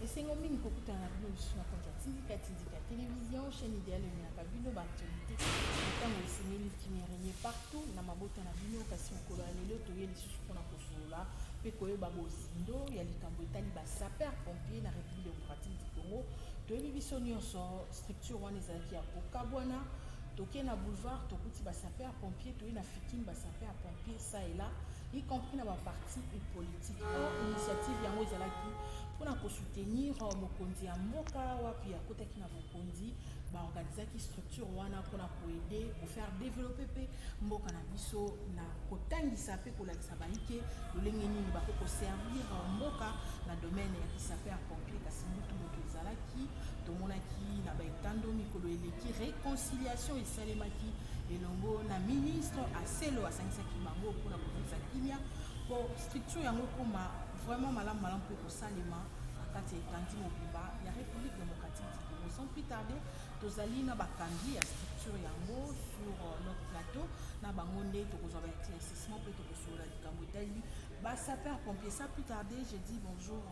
Esengo mingi kokutana na bino lisusu na konza Tindika Tindika Television, chaîne idéale emelaka bino ba actualité ntango esengeli, kimia règne partout na mabota na bino. Kasi mokolo ya lelo toye lisusu mpona kosolola mpe koyeba bozindo ya likambo etali ba sapeur pompier na République démocratique du Congo. Toyebi biso nyonso structure wana ezalaki ya kokabwana. Toke na boulevard, tokuti ba sapeur pompier, toye na Fikin, ba sapeur pompier, ça et là, y compris na baparti politique. Or initiative yango ezalaki mpona kosoutenir mokonzi ya mboka wapi akotaki na bokonzi. Baorganizaki structure wana mpona koaider kofaire développer mpe mboka na biso na kotangisa mpe kolakisa bayike lolenge nini bakoki koservir mboka na domaine ya kisapeur pompier. Kasi mbutu moto ezalaki, tomonaki na baetando mikolo eleki réconciliation esalemaki elongo na ministre Aselo, asangisaki bango mpona kozongisa kimia po structure yango ekoma vraiment malamu malamu mpe kosalema na kati ya etandi mobimba ya République démocratique du Congo. Sans plus tarder, tozali na bakambi ya structure yango sur notre plateau. Na bango nde tokozwa baéclaircissement mpe tokosolola likambo etali basapeur pompier. Sans plus tarder, je dis bonjour,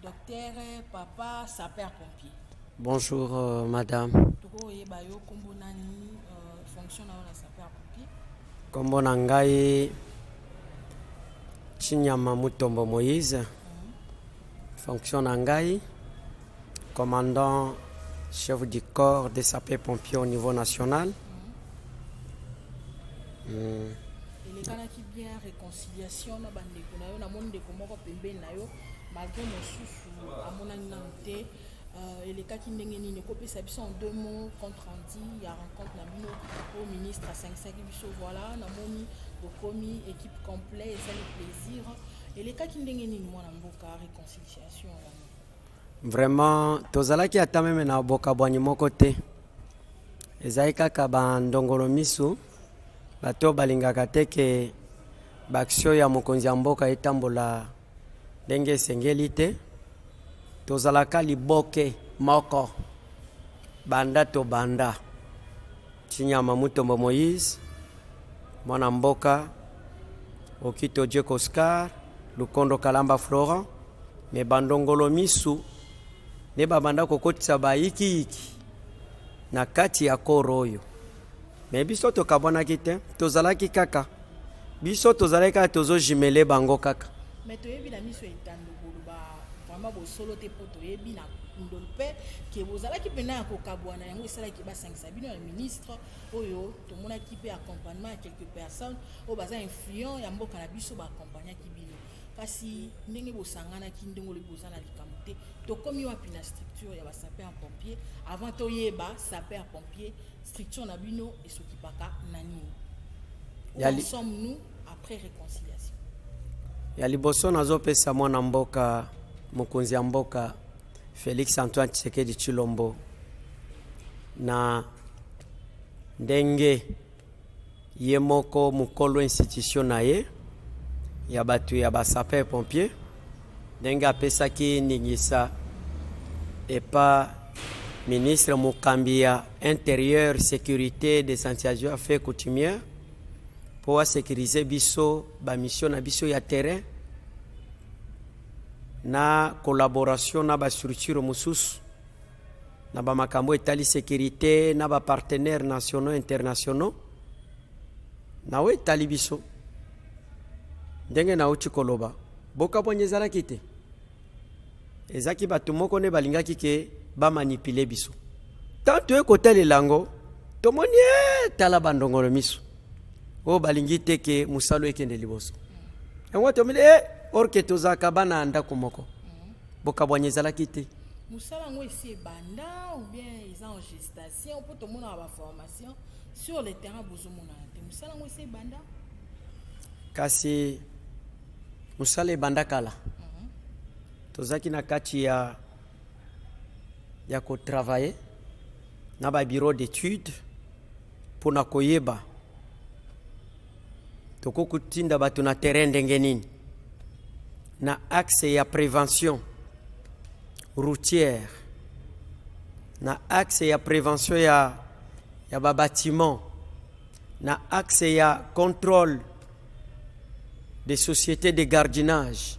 docteur papa sapeur pompier. Bonjour, madame. Tokoyeba yo nkombo nani, fonction na yo na sapeur pompier? Kombo na ngai Chinyama Mutombo Moïse. Fonction na ngai, commandant chef du corps des sapeurs-pompiers au niveau national. Elekanaki bien réconciliation na bandeko na yo? Namoni ndeko moko pembeni na yo, malgré mosusu amonani nanu te. Elekaki ndenge nini? Ekopesa biso en deux mots compte rendu ya rencontre na bino oyo ministre asangisaki biso. Voilà, namoni bokomi équipe complet, esali plaisir. Elekaki ndenge nini, mwana mboka, réconciliation yango? Vraiment, tozalaki ata même na bokabwani moko te. Ezali kaka bandongolo misu, bato oyo balingaka te ke baaction ya mokonzi ya mboka etambola ndenge esengeli te. Tozalaka liboke moko banda tobanda. Chinyama Mutombo Moïse, mwana mboka Okito Jek Oscar Lukondo Kalamba Florent, me bandongolo misu nde babanda kokotisa bayikiyiki na kati ya corps oyo. Me biso tokabwanaki te, tozalaki kaka biso, tozalaki kaka, tozojumeler bango kaka. Mais toyebi na miso etando koloba vraiment bosolo te, mpo toyebi na ndolo mpe ke bozalaki mpena ya kokabwana. Yango esalaki basangisa bino ya ministre oyo tomonaki mpe accompagnement ya quelques personnes oyo baza influent ya mboka na biso, baaccompagnaki bino. Kasi ndenge bosanganaki, ndenge olobi boza na likambo te, tokomi wapi na structure ya basapeur pompier? Avant toyeba sapeur pompier, structure na bino esokipaka na nini? Où sommes-nous après réconciliation? Ya liboso, nazopesa mwana mboka, mokonzi ya mboka Félix Antoine Tshisekedi Tshilombo, na ndenge ye moko mokolo institution na ye ya bato ya basapeur pompier, ndenge apesaki ndingisa epa ministre mokambi ya Intérieur, Sécurité, Décentralisation, Affaires coutumière, mpo asécuriser biso bamission na biso ya terrain na collaboration na bastructure mosusu na bamakambo etali sécurité na bapartenaires nationaux, internationaux. Na oyo etali biso, ndenge nauti koloba, bokabwani ezalaki te. Ezalaki bato moko nde balingaki ke bamanipuler biso. Tant toye kotalela yango, tomoni e tala bandongolo miso oyo balingi te ke mosala ekende liboso. Yango tomoni e or ke tozalaka bana ya ndako moko, bokabwani ezalaki te. Mosala yango esi ebanda ou bien eza en gestation? Mpo tomonaka baformation sur le terrain, bozomonana te. Mosala yango esi ebanda? Kasi mosala ebanda kala. Tozalaki na kati ya kotravailler na babureau d'étude mpona koyeba tokoki kotinda bato na terrain ndenge nini na axe ya prévention routière, na axe ya prévention ya babâtiment, na axe ya contrôle. Des sociétés de gardiennage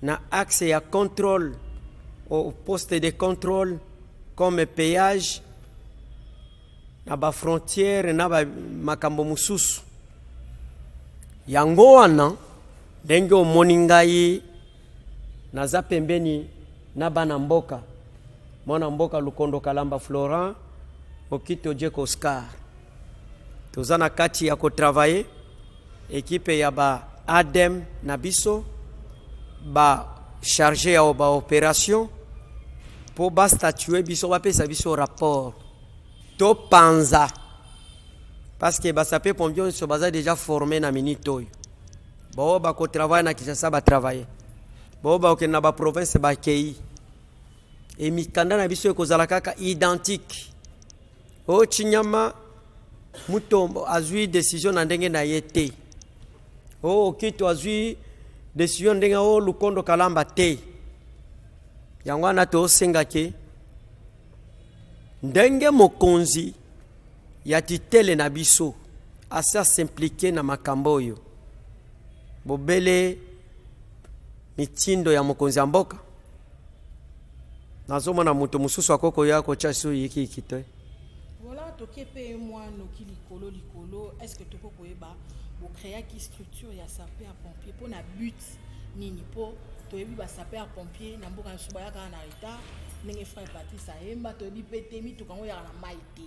na axe ya contrôle, au poste de contrôle comme péage na bafrontière na makambo mosusu. Yango wana ndenge omoni ngai naza pembeni na bana mboka, mwana mboka Lukondo Kalamba Florent, Okito Djeko Oscar, toza na kati ya kotravailler, équipe ya ba ADEM na biso, ba chargé ya ba opération, mpo bastatue biso, bapesa biso rapport, topanza, parce que basapeurs pompier nyonso baza déjà formé na minute oyo. Bao bakotravaille na Kinshasa, batravaille, bao bakokende na baprovince, bakei. E mikanda na biso ekozala kaka identique. Oyo Chinyama Mutombo azwi décision na ndenge na ye te, oyo Okito azwi décision ndenge oyo Lukondo Kalamba te. Yango wana tosengaki ndenge mokonzi ya titele na biso asi as'impliquer na makambo oyo, bobele mitindo ya mokonzi ya mboka. Nazomona moto mosusu akokoya kotya so yikiyiki te. Voilà, toke mpe mwa noki likolo likolo. Est ce que tokoki koyeba bocréaki structure ya sapeur pompier mpo na but nini? Mpo toyebi basapeur pompier na mboka nyonso bayaka na retard, ndenge frère Patrice ayemba. Toyebi mpe te mituka yango eyaka na mai te,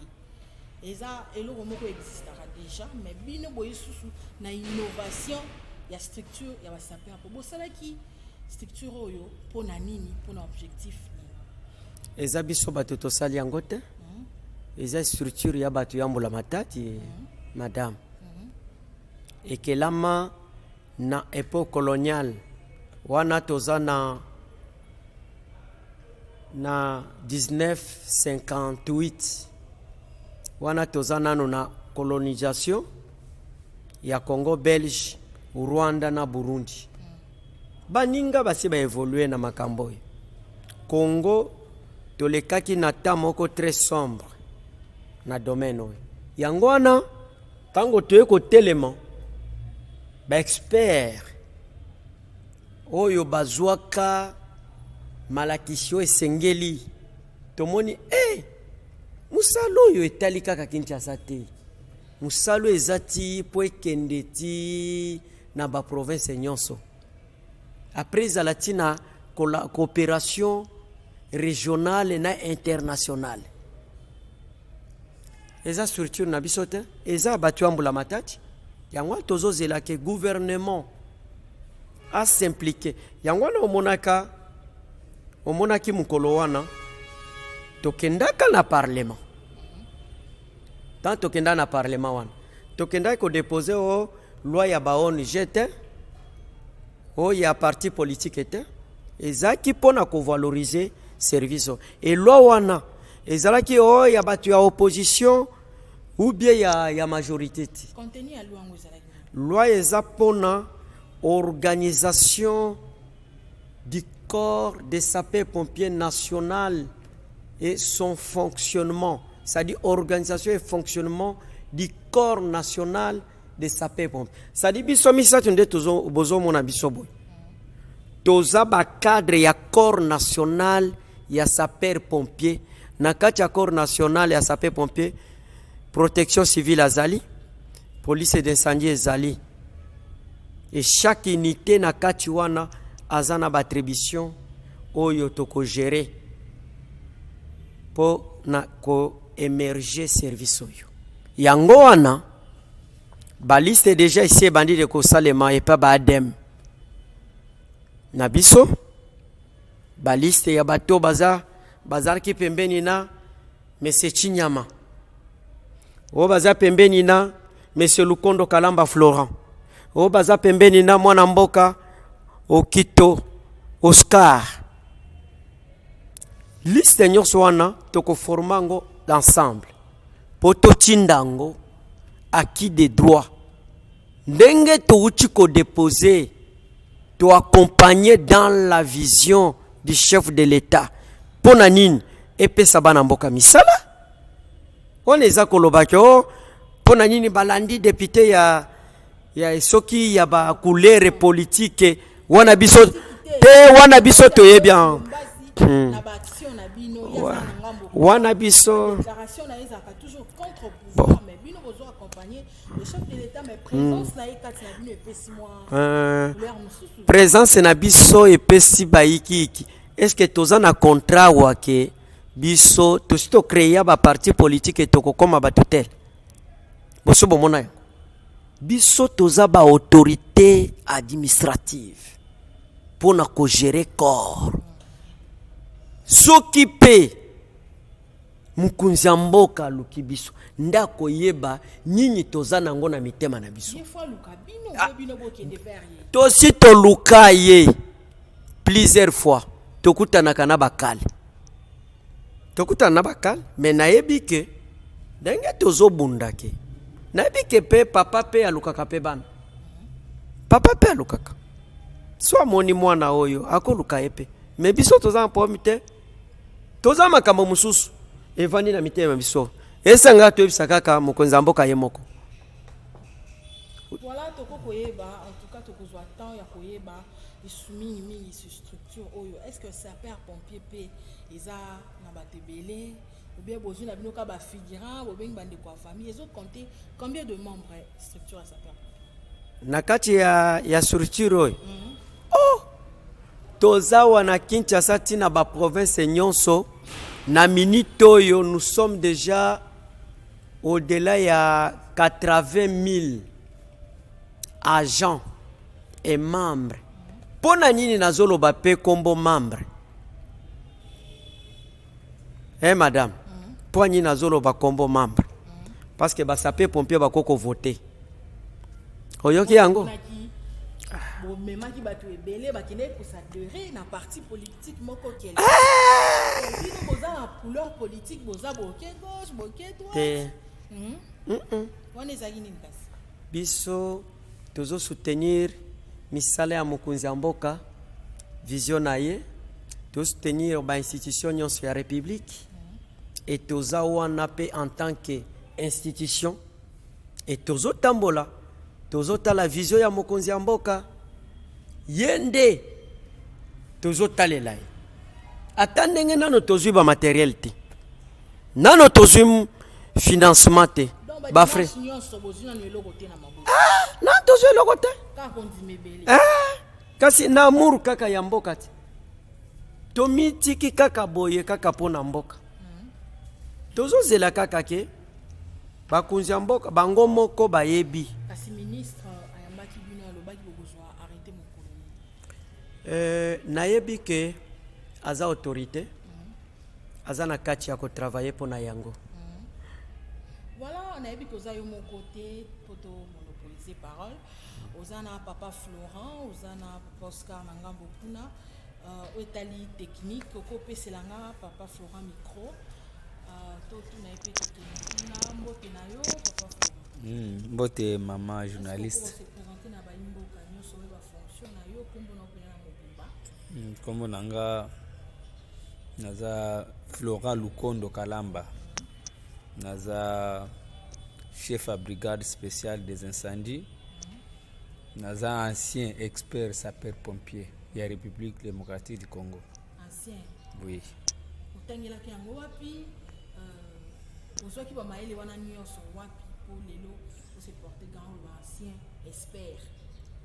eza eloko moko existaka déjà, mais bino boye susu na innovation ya structure ya basapeur po bosalaki structure oyo mpo na nini, mpo na objectif nini? Eza biso bato tosali yango te, eza structure ya bato ya mbula matati, madame. Ekelama na époque coloniale wana, toza na 1958 wana, toza nano na colonisation ya Congo belge, Rwanda na Burundi. Baninga basi baévolue na makambo oyo. Congo tolekaki na temps moko très sombre na domaine oyo. Yango wana ntango toye kotelema, baexpert oyo bazwaka malakisi oyo esengeli, tomoni e mosala oyo etali kaka Kinshasa te, mosala oyo eza ti mpo ekende ti na baprovince nyonso. Après ezala ntina coopération régionale na internationale. Eza structure na biso te, eza bato ya mbula matati. Yango wana tozozela ke gouvernement as'impliquer. Yango wana omonaka, omonaki mokolo wana tokendaka na parlement. Tant tokenda na parlement wana, tokendaki kodépose o loi ya ba ONG te, oyo ya parti politique te, ezalaki mpona kovaloriser service oyo. E loi wana ezalaki oyo ya bato ya opposition ou bien ya majorité te. Contenu ya loi yango ezalaki nini? Loi eza mpona organisation du corps des sapeurs-pompiers national et son fonctionnement, c'est-à-dire organisation et fonctionnement du corps national des sapeurs-pompiers. C'est-à-dire biso misato nde bozomona biso boye, toza bacadre ya corps national ya sapeur pompier. Na kati ya corps national ya sapeur pompier, protection civile azali, police d'incendie ezali, et chaque unité na kati wana aza na baattribution oyo tokogérer mpo na koémerger service oyo. Yango wana baliste déjà esi ebandi de kosalema epa baadem na biso, baliste ya bato baza bazalaki pembeni na monsieur Chinyama, oyo baza pembeni na monsieur Lukondo Kalamba Florent, oyo baza pembeni na mwana mboka Okito Oscar. Liste nyonso wana tokoforma yango ensemble mpo totinda yango à qui de droit. Ndenge touti kodépose, toaccompagner dans la vision du chef de l'État. Mpo na nini? Epesa bana mboka misala. Wana eza kolobaki o mpo na nini balandi député ya, Ya soki ya ba couleur politique wana biso te, wana biso toyebi yango. Na baaction na bino, ye aza na ngambo. Wana biso déclaration na ye ezalaka toujours contre pouvoir, mais bino bozo accompagner le chef de l'État, mais présence na ye kati na bino epesi mwa couleur mosusu. Présence na biso epesi bayikiyiki. Est ce que toza na contrat wake? Biso tosi tocréa baparti politique, tokokóma bato tel boso bomona yango. Biso toza baautorité administrative mpona kogérer corps. Soki mpe mokonzi ya mboka aluki biso, nde akoyeba nini toza nango na mitema na biso. Ye faut aluka bino, ah. Bino bokende vers ye. Tosi toluka ye plusieurs fois, tokutanaka na bakale, tokutana na bakale, me nayebi ke ndenge tozobunda ke nayebi ke mpe papa mpe alukaka mpe bana, papa mpe alukaka. So amoni mwana oyo, akoluka ye mpe. Me biso toza na problème te, toza makambo mosusu evandi na mitema biso. Esanga toyebisa kaka mokonzi ya mboka ye moko. Voilà, toko koyeba, en tout cas tokozwa temps ya koyeba lisusu mingimingi sur structure oyo. Est ce que sapeur pompier mpe eza na bato ebele, ou bien bozwi na bino ka bafigurant, bobengi bandeko ya famille? Ezocompte combien de membres, structure ya sapeur pompier? Na kati ya structure oyo, oh, toza wana Kinshasa ntina baprovince nyonso. Na minute oyo, nous sommes déjà au-delà ya 80 000 agents et membres. Mpo na nini nazoloba mpe nkombo membre, eh, madame? Mpo nini nazoloba nkombo membre? Parce que basapeur pompier bakoki kovote, oyoki yango? Bomemaki bato ebele, bakendeki koadhérer na parti politique moko kele. Bino boza na couleur politique, boza boke gauche, boke droite? Te. Wana ezalaki nini kasi? Biso tozosoutenir misala ya mokonzi ya mboka, vision na ye, tozosoutenir bainstitution nyonso ya République e toza wana mpe en tant que institution e tozotambola, tozotala vision ya mokonzi ya mboka. Ye nde tozotalela ye. Ata ndenge nano tozwi bamatériel te, nano tozwi financement te, bafrais. Nyonso bozwi nano eloko te na maboko? Nano tozwi eloko te. Kaka kondima ebele. Ah, kasi na amour kaka ya mboka te, tomitiki kaka boye kaka mpo na mboka. Tozozela kaka ke bakonzi ya mboka bango moko bayebi. Kasi ministre ayambaki bino, alobaki bokozwa arrêté mokolo nini? Nayebi ke aza autorité, aza na kati ya kotravaille mpo na yango. Voilà, nayebi ke oza yo moko te mpo tomonopolise parole. Oza na papa Florent, oza na papa Oscar na ngambo kuna. Oyo etali technique, okopesela nga papa Florent micro, totuna ye mpe tokende kuna. Mbote na yo, papa Florent. Mbote mama journaliste. Se présente na bayimboka nyonso oyo, bafonction na yo, nkombo na opena na mobimba. Nkombo na nga naza Florent Lukondo Kalamba, naza chef ya brigade spéciale des incendies, naza ancien expert sapeur pompier ya République démocratique du Congo. Ancien? Oui. Otangelaki yango wapi? Ozwaki bamayele wana nyonso wapi mpo lelo ose porte grand, oloba ancien expert?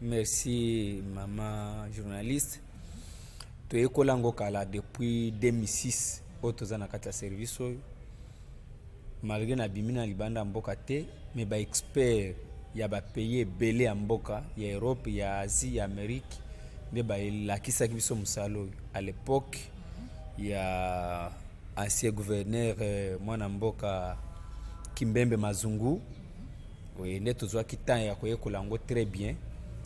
Merci mama journaliste. Toyekola yango kala, depuis 2006 oyo toza na kati ya service oyo. Malgré nabimi na libanda ya mboka te, mais baexpert ya bapays ebele ya mboka ya Europe, ya Asie, ya Amérique nde balakisaki biso mosala oyo à l'époque ya ancien gouverneur, mwana mboka Kimbembe Mazungu. Oye nde tozwaki temps ya koyekola yango très bien.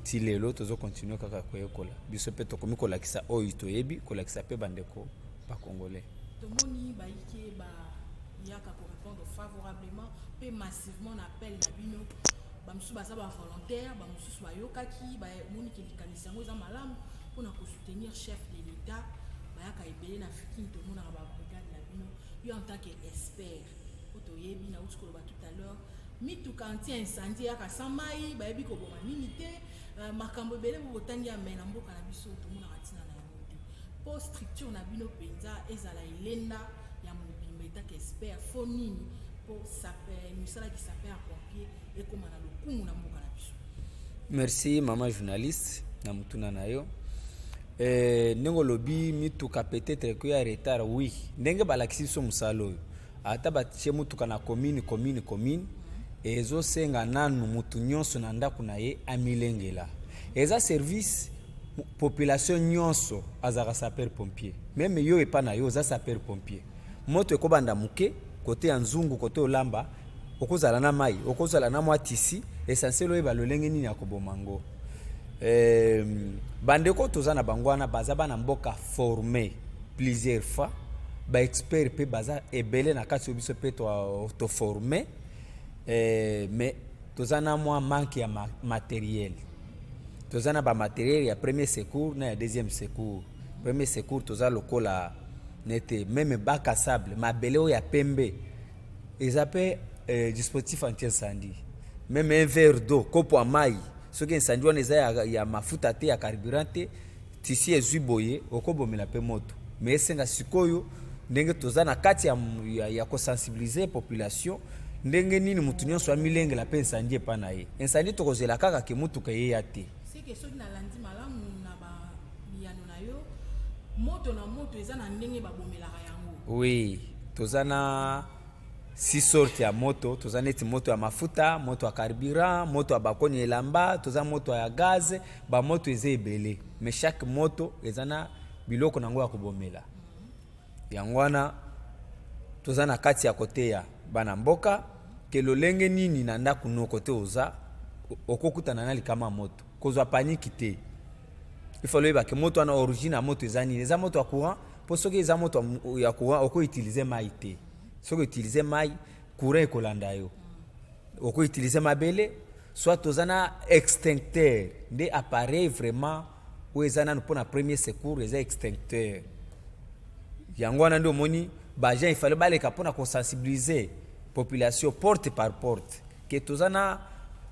Ti lelo tozokontinue kaka koyekola. Biso mpe tokomi kolakisa oyo toyebi, kolakisa mpe bandeko bacongolais. Tomoni bayike bayaka korépondre favorablement mpe massivement na appel na bino. Bamosusu baza bavolontaire, bamosusu bayokaki, bamoniki likanisi yango eza malamu mpona kosoutenir chef de l'État, bayaka ebele na Fikini. Tomonaka babrigade na bino. Yo en tant que expert, po toyebi, nauti koloba tout à l'heure. Mituka anti incendie eyaka sans mai, bayebi koboma nini te. Makambo ebele bo botangi ya mai na mboka na biso, tomonaka ntina na yango te. Mpo structure na bino mpenza ezala elenda ya mobimba, etaka expert fo nini mpo mosala ki sapeur pompier ekóma na lokumu na mboka na biso? Merci, mama journaliste, na motuna na yo. Ndenge olobi, mituka peut-être ekoya retard, oui. Ndenge balakisi biso mosala oyo, ata batie mutuka na commune, commune, commune, ezosenga nanu mutu nyonso na ndako na ye amilengela. Eza service population nyonso azalaka sapeur pompier. Même yo epa na yo oza sapeur pompier. Moto ekobanda moke kote ya nzungu, kote olamba, okozala na mai, okozala na mwa tisi. Essentiel oyeba lolenge nini ya koboma ngo. Bandeko toza na bango wana, baza bana mboka formé plusieurs fois, baexpert mpe baza ebele na kati oyo biso mpe toforme, mais toza na mwa manque ya matériel. Toza na bamatériel ya premier secours na ya deuxième secours. Premier secours, toza lokola nete même bac à sable, mabele oyo ya pembe eza mpe dispositif anti incendie. Même un verre d'eau, kopo ya mai, soki incendie wana eza ya mafuta te, ya carburant te, tisi ezwi boye, okobomela mpe moto. Mais esenga sikoyo, ndenge toza na kati ya kosensibiliser population ndenge nini motu nyonso amilengela mpe incendie epa na ye. Incendie, tokozela kaka ke motuka eyeya te. Seke soki nalandi malamu na biyano na yo, moto na moto eza na ndenge babomelaka yango? Oui, toza na six sorte ya moto. Toza neti moto ya mafuta, moto ya carburant, moto ya bakoni elamba, toza moto ya gaz. Bamoto eza ebele, mais chaque moto eza na biloko nango ya kobomela yango. Wana toza na kati ya koteya bana mboka ke lolenge nini na ndako noko te oza okokutana na likama ya moto, kozwa panique te. Il faut loyeba ke moto wana, origine ya moto eza nini. Eza moto ya courant? Mpo soki eza moto ya courant, okoutiliser mai te. Soki outiliser mai, courant ekolanda yo. Okoutiliser mabele, soit toza na extincteur. Nde appareil vraiment oyo eza nanu mpona premier secours eza extincteur. Yango wana nde omoni baagent ifale baleka mpona kosensibiliser population porte par porte ke toza na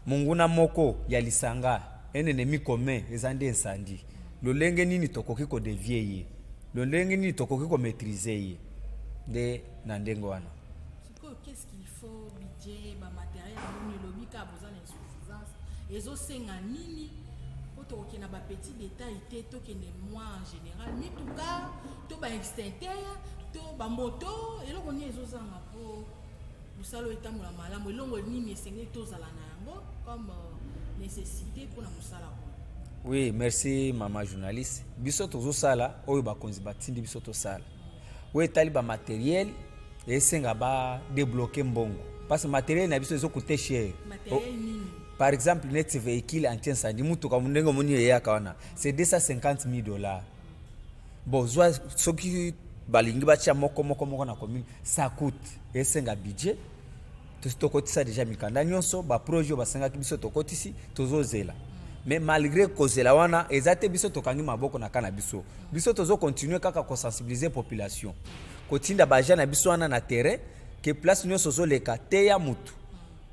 monguna moko ya lisanga, un ennemi commun, eza nde incendie. Lolenge nini tokoki kodévier ye, lolenge nini tokoki komaîtriser ye, nde na ndenge wana. Sikoyo, qu'est-ce qu'il faut? Budget, bamatériel, namoni elobi kaka boza na insuffisance. Ezosenga nini? Po tokokende na bapetit détail te, tokende mwa en général. Mituka to baextincteur to bamoto, eloko nini ezozanga mpo mosala oyo etambola malamu? Elongo nini esengeli tozala na yango comme nécessité mpona mosala oyo? Oui, merci, mama journaliste. Biso tozosala oyo bakonzi batindi biso tosala. Oyo etali bamatériel, esenga badébloquer mbongo parce que matériel na biso ezocoûter cher. Matériel nini? Par exemple neti véhicule anti incendie, mutuka ndenge omoni eyaka wana, c'est 250 000 $. Bon, zwa soki balingi batia moko moko moko na commune, ça coûte. Esenga budget. Tosi tokotisa déjà mikanda nyonso, baprojet oyo basengaki biso tokotisi, tozozela. Mais malgré kozela wana, eza te biso tokangi maboko na ka na biso. Biso tozocontinue kaka kosensibiliser population, kotinda baagent na biso wana na terrain ke place nyonso ozoleka, teya mutu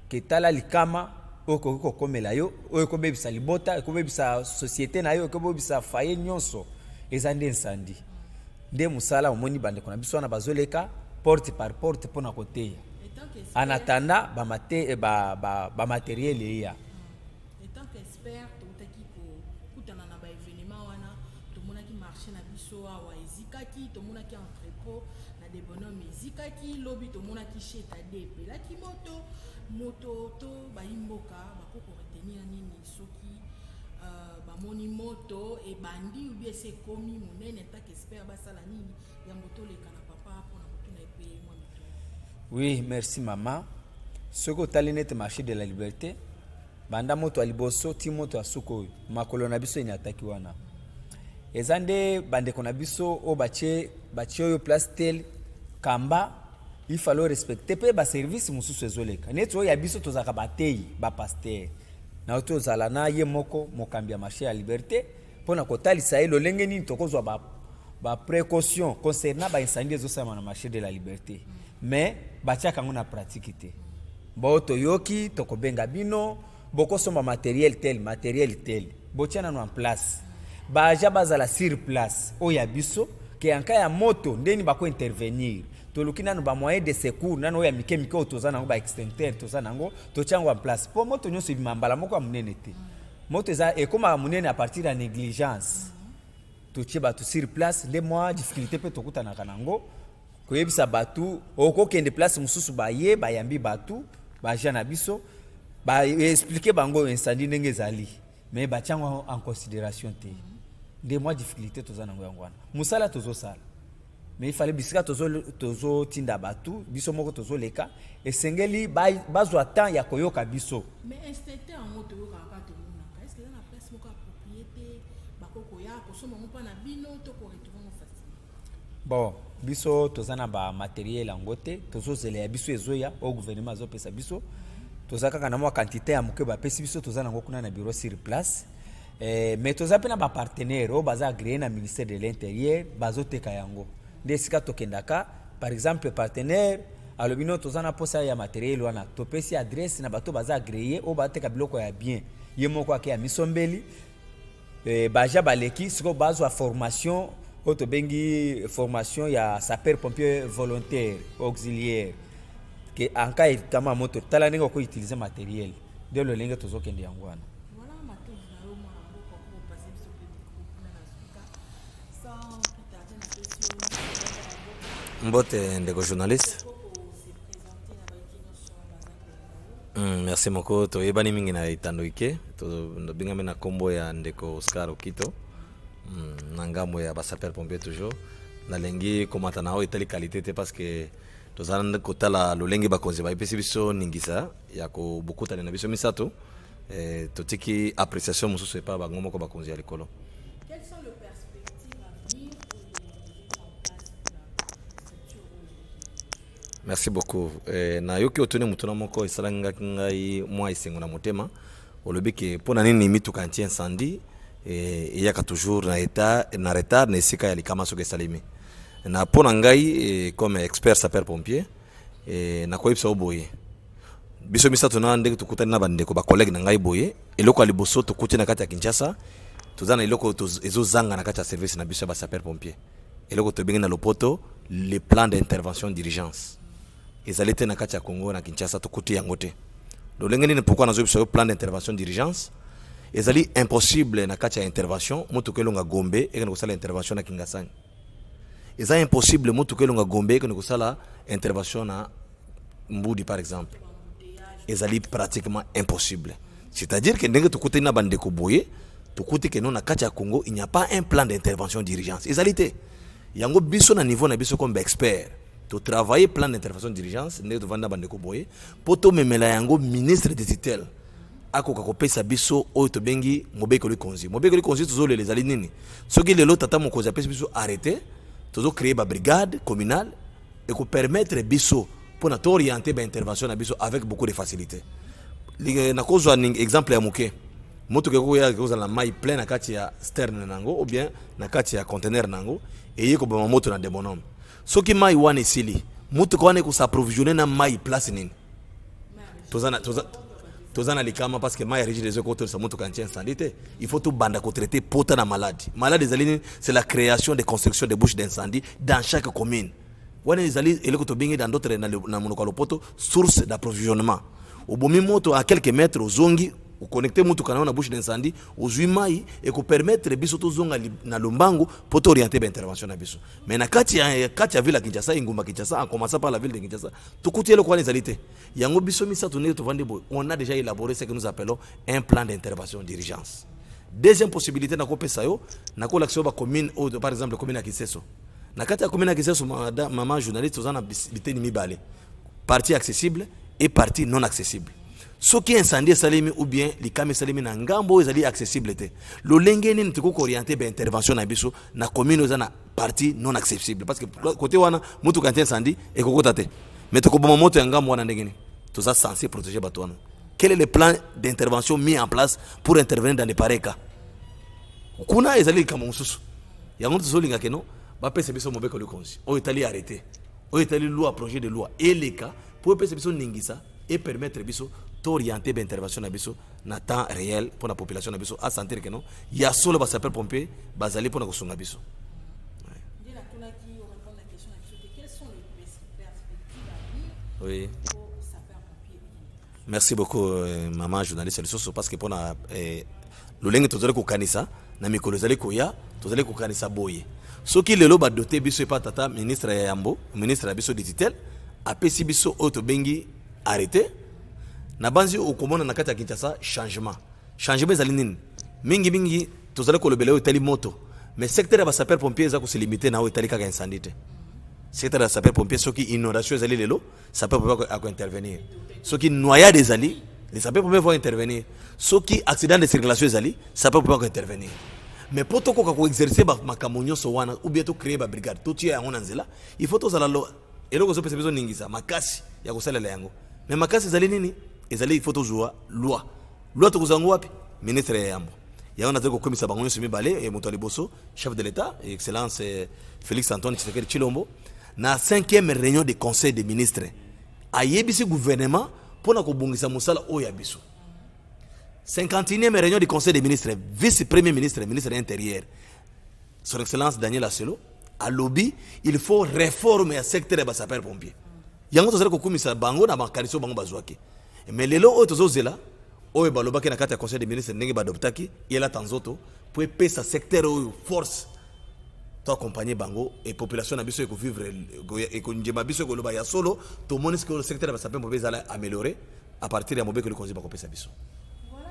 ke tala likama oyo ekoki kokomela yo, oyo ekobebisa libota, ekobebisa société na yo, ekobebisa foyer nyonso, eza nde incendie. Nde mosala omoni bandeko na biso wana bazoleka porte par porte mpona koteya en attendant bamatériel ba, ba, ba eya. Étant qu'expert, toutaki kokutana na baévénement wana. Tomonaki marché na biso awa ezikaki, tomonaki entrepôt na Debonhomme ezikaki lobi, tomonaki chetade epelaki moto. Moto to bayi mboka bakoki koretenir nini soki bamoni moto ebandi ubi esi ekomi monene? En tant qu'expert, basala nini? Yambo toleka na papa mpona kotuna epe mwa mituna. Oui, merci, mama. Soki otali nete marché de la Liberté, banda moto ya liboso ti moto ya suka oyo makolo na biso enyataki wana, eza nde bandeko na biso oyo batie oyo place tel kamba. Il fallait respecter mpe baservice mosusu ezoleka neti oyo ya biso. Tozalaka bateyi, bapasteur na tozala na ye moko mokambi ya marché ya Liberté mpona kotalisa ye lolenge nini tokozwa baprécaution ba concernant baincendie ezosalama na marché de la Liberté, mais batiaka yango na pratique te. Bao toyoki, tokobenga bino, bokosomba matériel tel, matériel tel, botia nano en place, baagent bazala sur place. Oyo ya biso ke en cas ya moto, ndeni bakointervenir. Toluki nano bamoyen de secours nano oyo ya mike mike oyo toza nango, baextincteur toza nango, totia yango en place, mpo moto nyonso ebima mbala moko ya monene te. Moto eza ekomaka monene à partir ya négligence. Totie bato sur place. Nde mwa difficulté mpe tokutanaka nango, koyebisa bato okokende place mosusu, baye bayambi bato, baagent na biso baexpliquer bango incendie ndenge ezali, mais batia yango en considération te. Nde mwa difficulté toza nango yango wana. Mosala tozosala, mais ifale bisika tozotinda bato, biso moko tozoleka, esengeli bazwa temps ya koyoka biso. Mais extincteur yango toyokaka kaka, tomonaka. Est ce que eza na place moko approprié te, bakokoya kosomba yango mpa na bino to koretrouver yango facilement? Bon, biso toza na bamatériel yango te. Tozozela ya biso ezoya, oyo gouvernement azopesa biso. Toza kaka na mwa quantité ya moke bapesi biso, toza nango kuna na bureau sur place. Mais toza mpe na bapartenaire oyo baza agréé na ministère de l'Intérieur, bazoteka yango. Nde esika tokendaka, par exemple partenaire alobi: "No, toza na posa ya matériel wana." Topesi adresse na bato baza agréé oyo bateka biloko ya bien. Ye moko ake ya misombeli. Baja baleki sikoyo, bazwa formation oyo tobengi formation ya sapeur pompier volontaire auxiliaire, ke en cas ekama ya moto, tala ndenge okoutiliser matériel. Nde lolenge tozokende yango wana. Voilà, matondi na yo, mwana mboka. Okopase biso mpe micro kuna na suka. Sans plus tarder, napesi yo mboka. Mbote, ndeko journaliste. Kose présenter na bayiki nyonso baza kolanda yo. Merci moko. Toyebani mingi na etando ike, tobengami na nkombo ya ndeko Oscar Okito, na ngambo ya basapeur pompier. Toujours nalingi komata na oyo etali qualité te, parce que toza kotala lolenge bakonzi bayepesi biso ningisa ya kobokutani na biso misato. Totiki appréciation mosusu epai bango moko bakonzi ya likolo. Quelles sont les perspectives à venir oyo en place na structure oyo? Merci beaucoup. Nayoki otuni motuna moko esalangaki ngai mwa esengo na motema. Olobi ke mpo na nini mituka anti incendie eyaka toujours na état na retard na esika ya likama soki esalemi. Na mpo na ngai, comme expert sapeur pompier, nakoyebisa yo boye: biso misato na ndenge tokutani na bandeko bacollègue na ngai boye, eloko ya liboso tokuti na kati ya Kinshasa, toza na eloko ezozanga na kati ya service na biso ya basapeur pompier, eloko tobengi na lopoto le plan d'intervention d'urgence. Ezali te na kati ya Congo. Na Kinshasa tokuti yango te. Lolenge nini? Pourquoi nazoyebisa yo plan d'intervention d'urgence? Ezali impossible na kati ya intervention, motuka elonga Gombe ekende kosala intervention na Kingasani. Eza impossible motuka elonga Gombe ekende kosala intervention na Mbudi, par exemple. Ezali pratiquement impossible. C'est-à-dire que ndenge tokutani na bandeko boye, tokuti ke no, na kati ya Congo, il n'y a pas un plan d'intervention d'urgence, ezali te. Yango biso na niveau na biso comme baexpert, totravaille plan d'intervention d'urgence ndenge tovandi na bandeko boye, mpo tomemela yango ministre de tutelle, akoka kopesa biso oyo tobengi mobeko likonzi. Mobeko likonzi tozolela ezali nini? Soki lelo tata mokonzi apesi biso arrêté, tozocréer babrigade communale, ekopermettre biso mpona toorienter baintervention na biso avec beaucoup de facilité. Nakozwa exemple ya moke: motuka ekoya kozala na mai plein na kati ya citerne nango ou bien na kati ya conteneur nango, eye koboma moto na Debonhomme. Soki mai wana esili, motuka wana ekos'approvisionner na mai place nini? Toza na likama, parce que mai ya Régie des eaux ekotolisa motuka anti incendie te. Il faut tobanda kotraiter pota na maladie. Maladie ezali nini? C'est la création de construction de bouches d'incendie dans chaque commune. Wana ezali eloko tobengi dans d'autres, na monoko ya lopoto, source d'approvisionnement. Obomi moto à quelques mètres, ozongi, oconnecter motuka na yo na bouche d'incendie, ozwi mai, ekopermettre biso tozonga na lombangu mpo toorienter baintervention na biso. Mais na kati ya ville ya Kinshasa, engumba Kinshasa, en commençant par la ville de Kinshasa, tokuti eloko wana ezali te. Yango biso misato, ndenge tovandi boye, on a déjà élaboré ce que nous appelons un plan d'intervention d'urgence. Deuxième possibilité nakopesa yo, nakolakisa yo bacommune oyo, par exemple commune ya Kiseso. Na kati ya commune ya Kiseso, mama journaliste, toza na biteni mibale: partie accessible et partie non accessible. Soki incendie esalemi ou bien likama esalemi na ngambo oyo ezali accessible te, lolenge nini tokoki koorienter baintervention na biso na commune oyo eza na partie non accessible? Parce que côté wana motuka anti incendie ekokota te. Mais tokoboma moto ya ngambo wana ndenge nini? Toza censé protéger bato wana. Quel est le plan d'intervention mis en place pour intervenir dans les pareils cas? Kuna ezali likambo mosusu. Yango tozolinga keno bapesa biso mobeko likonzi oyo etali arrêté, oyo etali loi, projet de loi eleka mpo epesa biso ningisa. Epermettre biso toorienter baintervention na biso na temps réel mpo na population na biso asentir que non, ya solo basapeur pompier bazali mpona kosunga biso. Nde natunaki, orépondre na question na biso te. Quelles sont les perspectives à venir po sapeur pompier ekende? Merci beaucoup, maman journaliste. Lisusu, parce que mpona lolenge tozali kokanisa na mikolo ezali koya, tozali kokanisa boye: soki lelo badoter biso epa tata ministre ya yambo, ministre ya biso de tutelle, apesi biso oyo tobengi arrêté na banzi, okomona na kati ya Kinshasa changement. Changement ezali nini? Mingimingi tozali kolobela oyo etali moto, mais secteur ya basapeur pompier eza kose limiter na oyo etali kaka incendie te. Secteur ya sapeur pompier, soki inondation ezali lelo, sapeur pompier akointervenir. Soki noyade ezali, les sapeurs pompiers vont intervenir. Soki accident de circulation ezali, sapeur pompier akointervenir. Mais mpo tokoka koexercer makambo nyonso wana ou bien tocréer babrigade, totia yango na nzela, il faut tozala lo eloko ezopesa biso ningisa makasi ya kosalela yango. Mais makasi ezali nini? Ezali il faut tozwa loi. Loi tokozwa yango wapi? Ministre ya yambo. Yango nazali kokomisa bango nyonso mibale. Moto ya liboso, chef de l'État, Excellence Félix Antoine Tshisekedi Tshilombo, na cinquième réunion de conseil des ministres, ayebisi gouvernement mpona kobongisa mosala oyo ya biso. 51e réunion du conseil des ministres, vice premier ministre, ministre de l'Intérieur, Son Excellence Daniel Aselo, alobi il faut réforme ya secteur ya basapeur pompier. Yango tozali kokumisa bango na makanisi oyo bango bazwaki. Mais lelo oyo tozozela oyo balobaki na kati ya conseil des ministres, ndenge baadoptaki, elata nzoto po epesa secteur oyo force. Toaccompagne bango e population na biso ekovivre, ekondima biso, ekoloba ya solo tomoni sikoyo secteur ya basapeur pompier ezala amélioré à partir ya mobeko likonzi bakopesa biso. Voilà,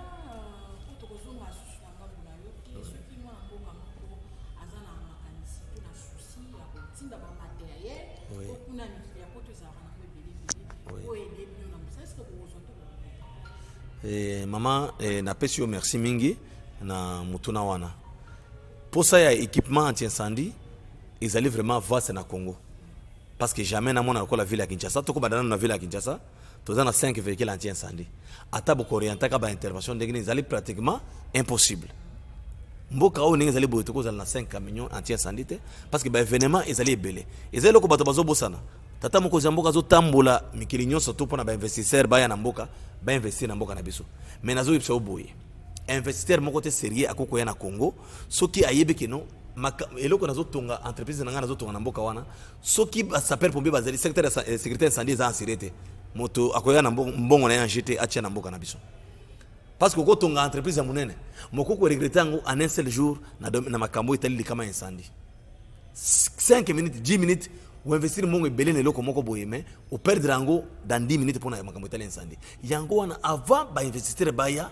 po tokozonga susu na ngambo na yo te. Soki mwana mboka moko aza na makanisi to na souci ya kotinda bamatériel po kuna mikili ya poto ezalaka nango ebele ebele, oyo ede bino na mosala, est-ce bokozwa to Mama, napesi yo merci mingi na motuna wana. Posa ya équipement anti-incendie ezali vraiment vaste na Congo, parce que jamais namona lokola ville ya Kinshasa. Tokobanda nano na ville ya Kinshasa, toza na 5 véhicules anti-incendie. Ata bokoorientaka baintervention ndenge nini, ezali pratiquement impossible. Mboka oyo ndenge ezali boye, tokozala na 5 camion anti-incendie te, parce que baévénement ezali ebele. Ezali eloko bato bazobosana. Tata mokonzi ya mboka azotambola mikili nyonso to mpona bainvestisseur baya na mboka, bainvestir na mboka na biso. Mais nazoyebisa yo boye, investisseur moko te sérieux akoki koya na Congo soki ayebi que non, eloko nazotonga, entreprise na ngai nazotonga na mboka wana, soki basapeur pompier bazali, secteur ya sécurité incendie eza assuré te, moto akoya na mbongo na ye ange te atia na mboka na biso. Parce que okotonga entreprise ya monene, mokoki koregretter yango en un seul jour na makambo etali likama ya incendie. 5 minutes, 10 minutes, oinvestir mbongo ebele na eloko moko boye, mais operdre yango dans 10 minutes mpona makambo etali incendie. Yango wana, avant bainvestisseur baya,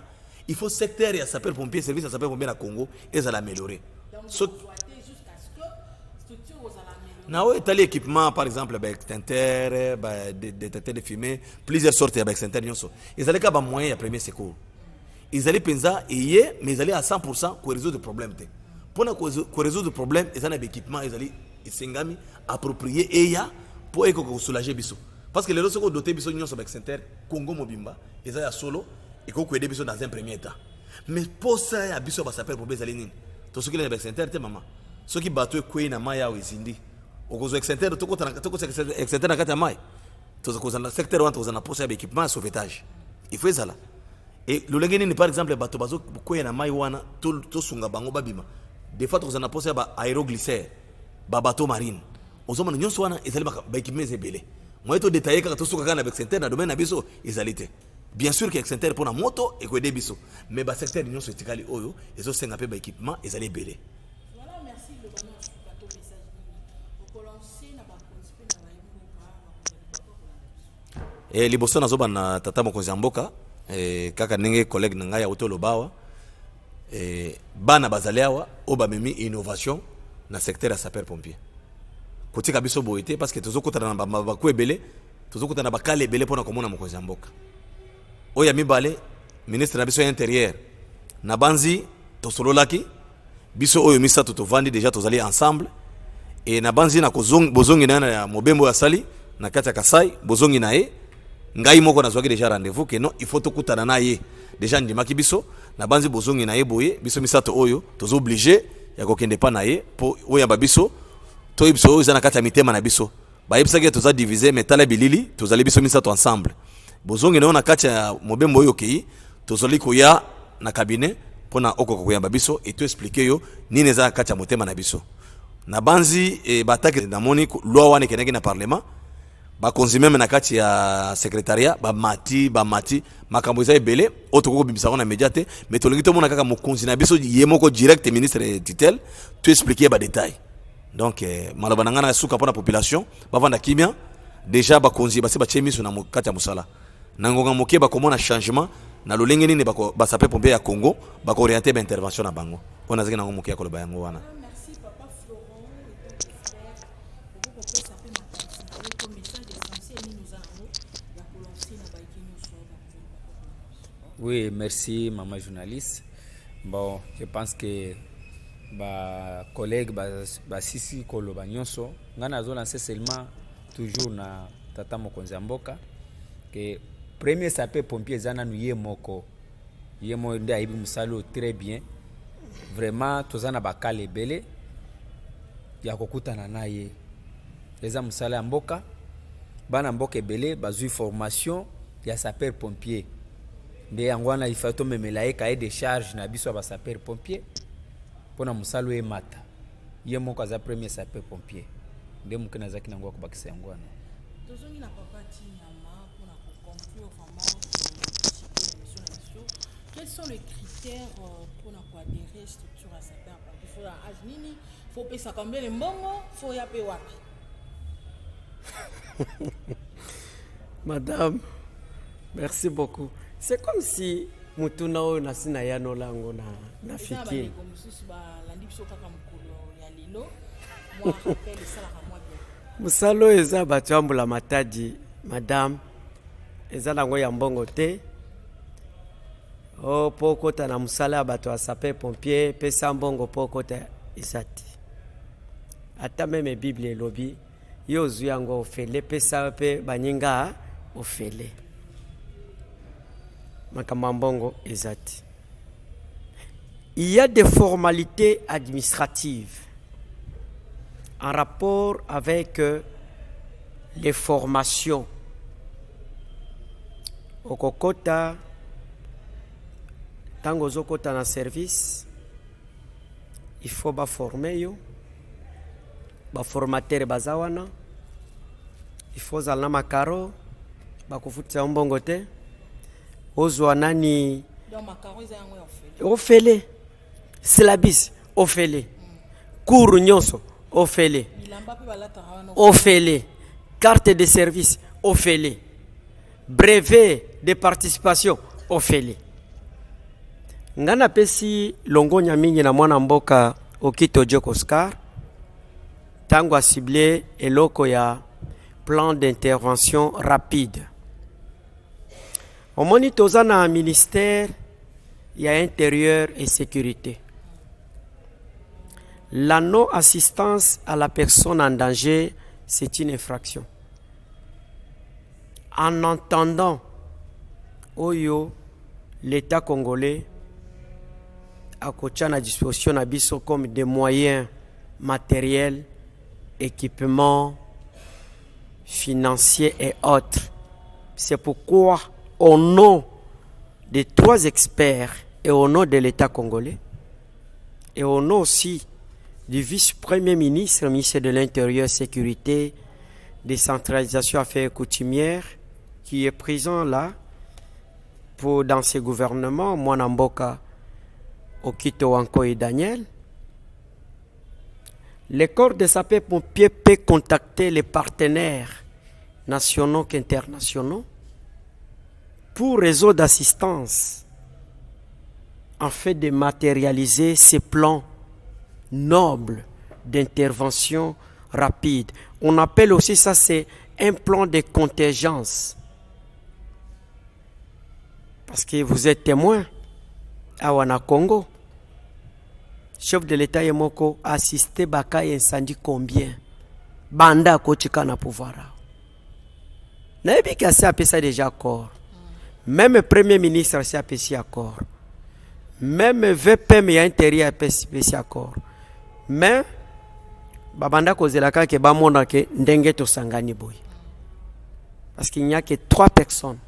il faut secteur ya sapeur pompier, service ya sapeur pompier na Congo ezala amélioré. So, structure ozala amélioré. Na oyo etali équipement, par exemple baextincteur, badétecteur de fumée, plusieurs sortes ya baextincteur nyonso, ezali kaka bamoyen ya premier secours. Ezali mpenza eye, mais ezali à 100 korésoudre problème te. Mpona korésoudre problème, eza na baéquipement ezali esengami approprié eya mpo ekoka kosoulager biso. Parce que lelo soki odoter biso nyonso baextincteur Congo mobimba, eza ya solo ekoki koaider biso dans un premier temps. Mais posa ya biso basapeur pompier ezali nini? Tosokeli na baextincteur te, mama. Soki bato ekwei na mai awa, ezindi, okozwa extincteur, tokota extincteur na kati ya mai? Tokozala na secteur wana, tokozala na posa ya baéquipement ya sauvetage. Il faut ezala e lolenge nini? Par exemple, bato bazokwea na mai wana, tosunga bango babima. Des fois tokozala na posa ya ba aéroglisseur, babateau marine. Ozomona, nyonso wana ezali baéquipement eza ebele. Moye todétailler kaka, tosuka kaka na baextincteur na domaine na biso ezali te. Bien sûr que extincteur mpona moto ekoaider biso, mais basecteur nyonso etikali oyo ezosenga mpe baéquipement ezali ebele. Voilà, merci. Loba na suka to message nini okolancer na bakonzi mpe na bayimboka bakozali bakolanda biso? Liboso nazobanda na tata mokonzi ya mboka, kaka ndenge collègue na ngai auti oloba awa, bana bazali awa oyo bamemi innovation na secteur ya sapeur pompier. Kotika biso boye te, parce que tozokutana na baku ebele, tozokutana na bakale ebele mpona komona mokonzi ya mboka. Oyo ya mibale, ministre na biso ya Intérieur, na banzi tosololaki biso oyo misato, tovandi déjà, tozali ensemble. E na banzi na bozongi na ye na mobembo oyo asali na kati ya Kasai, bozongi na ye, ngai moko nazwaki déjà rendez-vous que non, il faut tokutana na ye. Déjà ndimaki biso. Na banzi bozongi na ye boye, biso misato oyo toza obligé ya kokende pa na ye mpo oyamba biso, toyebisa oyo eza na kati ya mitema na biso. Bayebisaki ye toza divisé, mais tala bilili, tozali biso misato ensemble. Bozongi na yo na kati ya mobembo oyo okei, tozali koya na cabinet mpona okoka koyamba biso et to expliquer yo nini eza na kati ya motema na biso. Nabanzi e, batake namoni loi wana ekendaki na parlement, bakonzi meme na kati ya secrétariat bamati bamati, makambo eza ebele oyo tokoki kobimisa yango na media te, mais tolingi tomona kaka mokonzi na biso ye moko direct, ministre tutelle, to expliquer ye badetail. Donc maloba na ngai na suka mpona population, bavanda kimia. Déjà bakonzi basi batie miso na kati ya mosala. Na ngonga moke bakomona changement na lolenge nini basapeur pompier ya Congo bakooriente baintervention na bango. Oyo nazalaki nango moke ya koloba yango wana. Merci papa Florent, expert. Okokopesa mpe makanisi na yo to message essentiel nini oza nango ya kolancer na baike nyonso bakozali bakoko? Oui, merci maman journaliste. Bon, je pense que ba collègue basisi koloba nyonso. Ngai nazolancer seulement toujours na tata mokonzi ya mboka ke premier sapeur pompier eza nanu ye moko. Ye moko nde ayebi mosala oyo très bien. Vraiment toza na bakala ebele ya kokutana na ye. Eza mosala ya mboka, bana mboka ebele bazwi formation ya sapeur pompier, nde yango wana ifa tomemela ye cahier de charge na biso ya basapeur pompier mpona mosala oyo emata. Ye moko aza premier sapeur pompier, nde moke nazalaki nango ya kobakisa yango wana. Tozongi na papa Tinyama mpona koconclure vraiment émission na biso. Quels sont les critères mpona koadhérer structure ya sapeur pompier? Faut ya age nini? Faut opesa combien de mbongo? Faut ya mpe wapi? Madame, merci beaucoup. C'est comme si mutuna oyo nasi nayanola yango na Eza na fikini. bandeko mosusu balandi biso kaka mokolo ya lelo, mwa rappel esalaka mwa bien. Mosala oyo eza bato ya mbula matadi, madame, eza nango ya mbongo te. O mpo okota na mosala ya bato ya sapeur pompier, pesa mbongo mpo okota, eza te. Ata meme Bible elobi yo ozwi yango ofele, pesa mpe baninga ofele. Makambo ya mbongo eza te. Il y a des formalités administratives en rapport avec les formations. Okokota, ntango ozokota na service, il faut baforme yo, baformateur baza wana. Il faut ozala na makaro, bakofutisa yo mbongo te, ozwa nani. Donc makaro eza yango ya ofele? Ofele. Syllabus ofele, cours nyonso ofele. Bilamba mpe balataka wana? Ofele. Carte de service ofele, brevet de participation ofele. Ngai napesi longonya mingi na mwana mboka Okito Jok Oscar ntango acible eloko ya plan d'intervention rapide. Omoni, toza na ministère ya Intérieur et Sécurité. La non assistance à la personne en danger, c'est une infraction. En entendant oyo l'État congolais akotia na disposition na biso comme des moyens matériels, équipements financiers et autres, c'est pourquoi, au nom de trois experts et au nom de l'État congolais et au nom aussi du vice-premier ministre, ministre de l'Intérieur, Sécurité, Décentralisation, Affaires coutumières, qui est présent là pour, dans ce gouvernement, mwana mboka Okito Wankoy Daniel, le corps des sapeurs-pompiers peut contacter les partenaires nationaux qu'internationaux pour réseau d'assistance en fait de matérialiser ces plans nobles d'intervention rapide. On appelle aussi ça, c'est un plan de contingence. Parce que vous êtes témoin, awa na Congo, chef de l'État ye moko assisté baka incendie combien banda akotika na pouvoir awa. Nayebi ke asi apesa déjà accord, même premier ministre asi apesi accord, même VPM ya Intérieur apesi accord, mais babanda kozela kaka bamona ke ndenge tosangani boye, parce qu'il n'y a que trois personnes.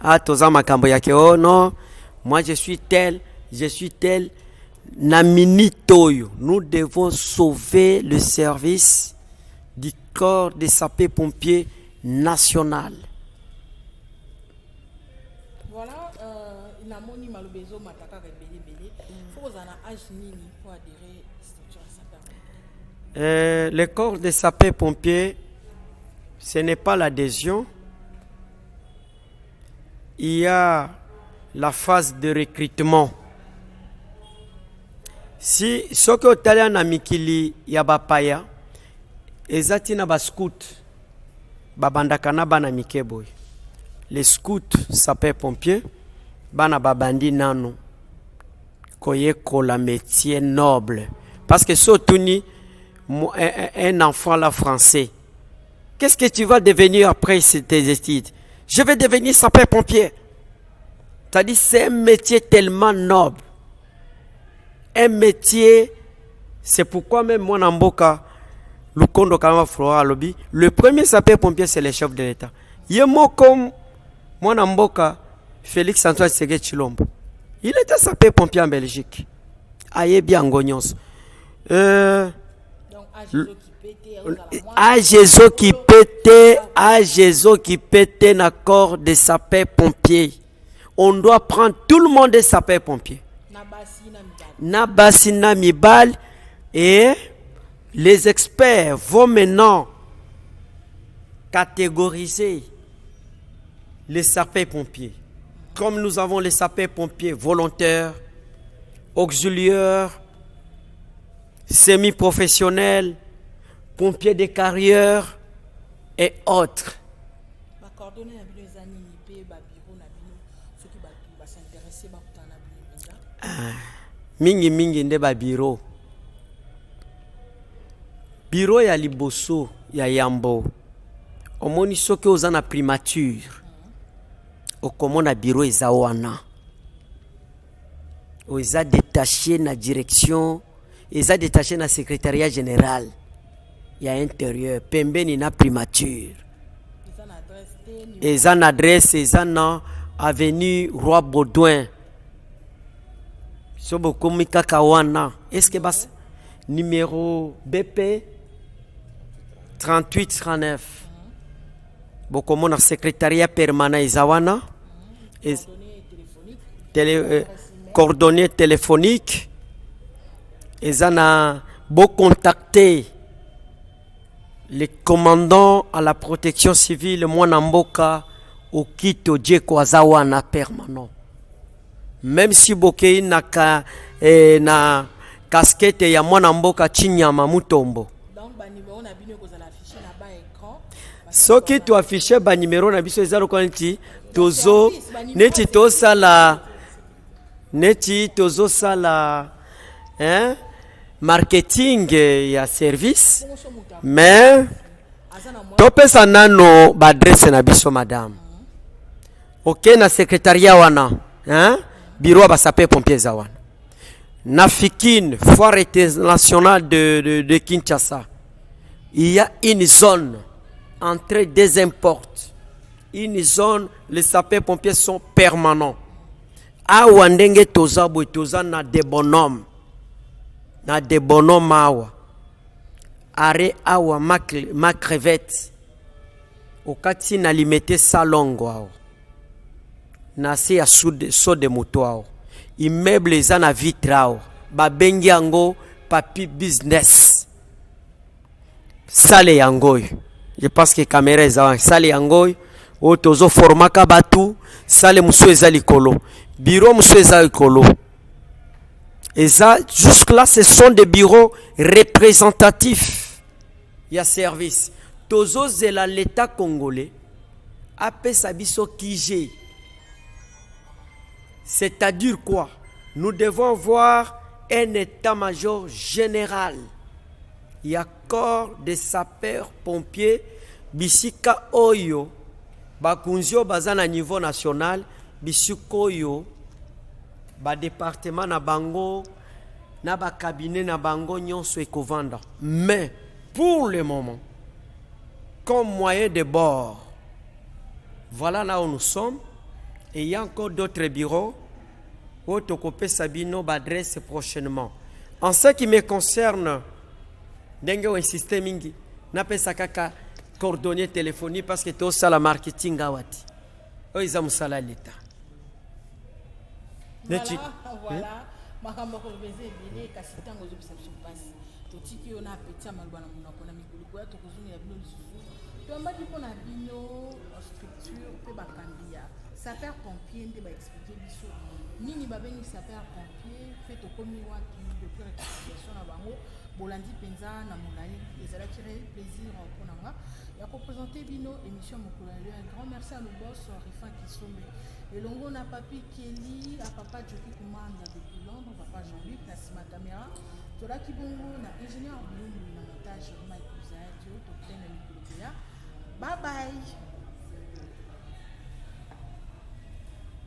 Ah, toza makambo ya ke oh non, moi je suis tel, je suis tel. Na minute oyo, nous devons sauver le service du corps des sapeurs-pompiers national. Voilà, namoni maloba ezomata kaka ebele ebele. Fo kozala na age nini po adhérer structure ya sapeur? Le corps des sapeurs-pompiers, ce n'est pas l'adhésion. Il y a la phase de recrutement. Si soki otali na mikili ya bapaya, eza ntina bascout babandaka na bana mike boye. Les scouts sapeur pompier, bana babandi nanu koyekola métier noble, parce que so otuni un enfant là français: «Qu'est-ce que tu vas devenir après tes études?» «Je vais devenir sapeur pompier.» C'est-à-dire, c'est un métier tellement noble, un métier. C'est pourquoi même mwana mboka Lukondo Kalama Flora alobi: le premier sapeur pompier, c'est le chef de l'État. Ye moko mwana mboka Félix Antoine Tshisekedi Tshilombo, il était sapeur pompier en Belgique, ayebi yango nyonso. Donc age ezokipe te, ozala mwana? Age ezokipe te, age ezokipe te. Na corps de sapeur pompier, on doit prendre tout le monde des sapeurs pompiers. Na basi na mibali? Na basi na mibali. Et les experts vont maintenant catégoriser les sapeurs-pompiers. Comme nous avons les sapeurs-pompiers volontaires, auxiliaires, semi-professionnels, pompiers de carrière et autres. Bacoordonnées na bino eza nini mpe babureau na bino, soki bato bas'intéresser, bakutana na bino mpenza? Mingi mingi nde babureau. Bureau ya liboso ya yambo, omoni, soki oza na primature, okomona bureau eza wana, oyo eza détaché na direction, eza détaché na secrétariat général ya intérieur, pembeni na primature. Eza na adresse te, numéro? Eza na adresse, eza na avenue Roi Baudouin. So bokomi kaka wana, est-ce bas numéro BP 38 39, bokomona secrétariat permanent eza wana. Coordonnées téléphonique? Coordonnées téléphonique eza na, bocontacter le commandant à la protection civile, mwana mboka Okito Djeko, aza wana permanent. Même si bokei na, ka, na casquette ya mwana mboka Chinyama Mutombo. Donc banuméro na bino ekozala affiché na ba écran? Soki toaffiche banuméro na biso, eza lokola neti tozo neti tosala, neti tozosala, hein, marketing ya service. Bongo so moto Mais aza na mwa topesa nano baadresse na biso, madame. Oke na secrétariat wana, hein? Bureau ya basapeur pompier eza wana na Fikin, foire internationale de Kinshasa. Il y a une zone entre deuxième porte, une zone, les sapeurs pompiers sont permanents. Awa ndenge toza boye, toza na des bonhommes, na des bonhommes awa are awa ma crevette okati na Limete Salongo awa na se ya saut de moto awa, immeuble eza na vitre awa, babengi yango Papi Business. Salle yango oyo, je pense que caméra eza wana. Salle yango oyo, oyo tozoformaka bato. Salle mosusu eza likolo, bureau mosusu eza likolo. Eza jusque là, ce sont des bureaux représentatifs ya service. Tozozela l'État congolais apesa biso QG. C'est-à-dire quoi? Nous devons avoir un état-major général ya corps de sapeurs pompiers, bisika oyo bakonzi oyo baza na niveau national, bisika oyo badépartement na bango na bacabinet na bango nyonso ekovanda. Mais pour le moment, comme moyen de bord, voilà là où nous sommes. Et il y a encore d'autres bureaux oyo tokopesa bino baadresse prochainement. En ce qui me concerne, ndenge oinsiste mingi, napesa kaka coordonnées téléphonique parce que tosala marketing awa ti oyo eza mosala ya leta. Neti Voilà, makambo ya koloba eza ebele, kasi ntango ezopesa biso mpasi. Totiki yo na apeti ya maloba na monoko. Na mikolo koya, tokozongela bino lisusu. Toyambaki mpo na bino structure mpe bakambi ya sapeur pompier nde baexpliquer biso nini babengi sapeur pompier mpe tokomi wapi depuis réconciliation na bango. Bolandi mpenza na molai. Ezalaki réel plaisir mpo na nga ya koprésenter bino émission mokolo ya lelo. Un grand merci à nos boss Rifin Kisombe elongo na Papi Keli, a papa Joki Kumanda depuis Londres, papa Jean-Luc na nsima caméra. Tolaki bongo na ingénieur Bilumbu na montage, Mike Uzadio. Tokutani na mikolo koya. Bye bye.